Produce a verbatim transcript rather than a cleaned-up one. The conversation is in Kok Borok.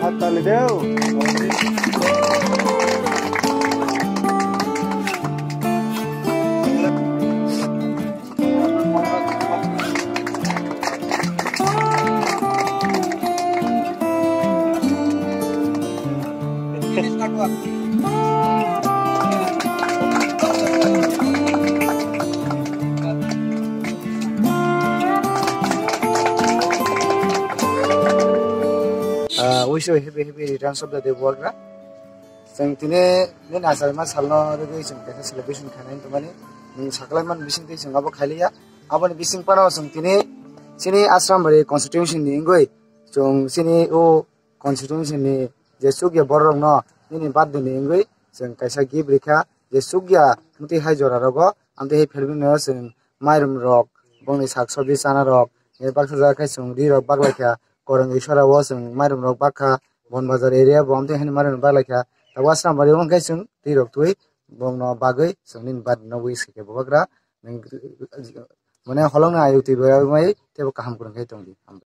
Hatali deu. Ah, wish you a happy, happy returns of the day, Bubagra. Chwng tini nini achai ma salno rwgwi chwng kaisa celebration khainai tongmani. Nwng saklai man bising twi chwng abo khailiya. Aboni bising phano chwng tini chini Asrambari constituency ni wngwi chwng chini o constituency ni je chukya borok rokno nini birthday ni wngwi chwng kaisa gift rikha, je chukya amtwi hai jora rogo amtwi hai phelwi no chwng mairum rok, bongni sak sabji chana rok, baksa jaga khai chwng ri rok baklaikha, korong isora o chwng mairum rok bakha, Bon Bazar area bo amtwi hai mairum rok baklaikha, abo Asrambari o hwnkhe chwng ri rok twi bongno bagwi chwng nini birthday no wish khaikha Bubagra, nwng mane holongni ayuk twi bai teibo kaham kwrwng khe tongdi.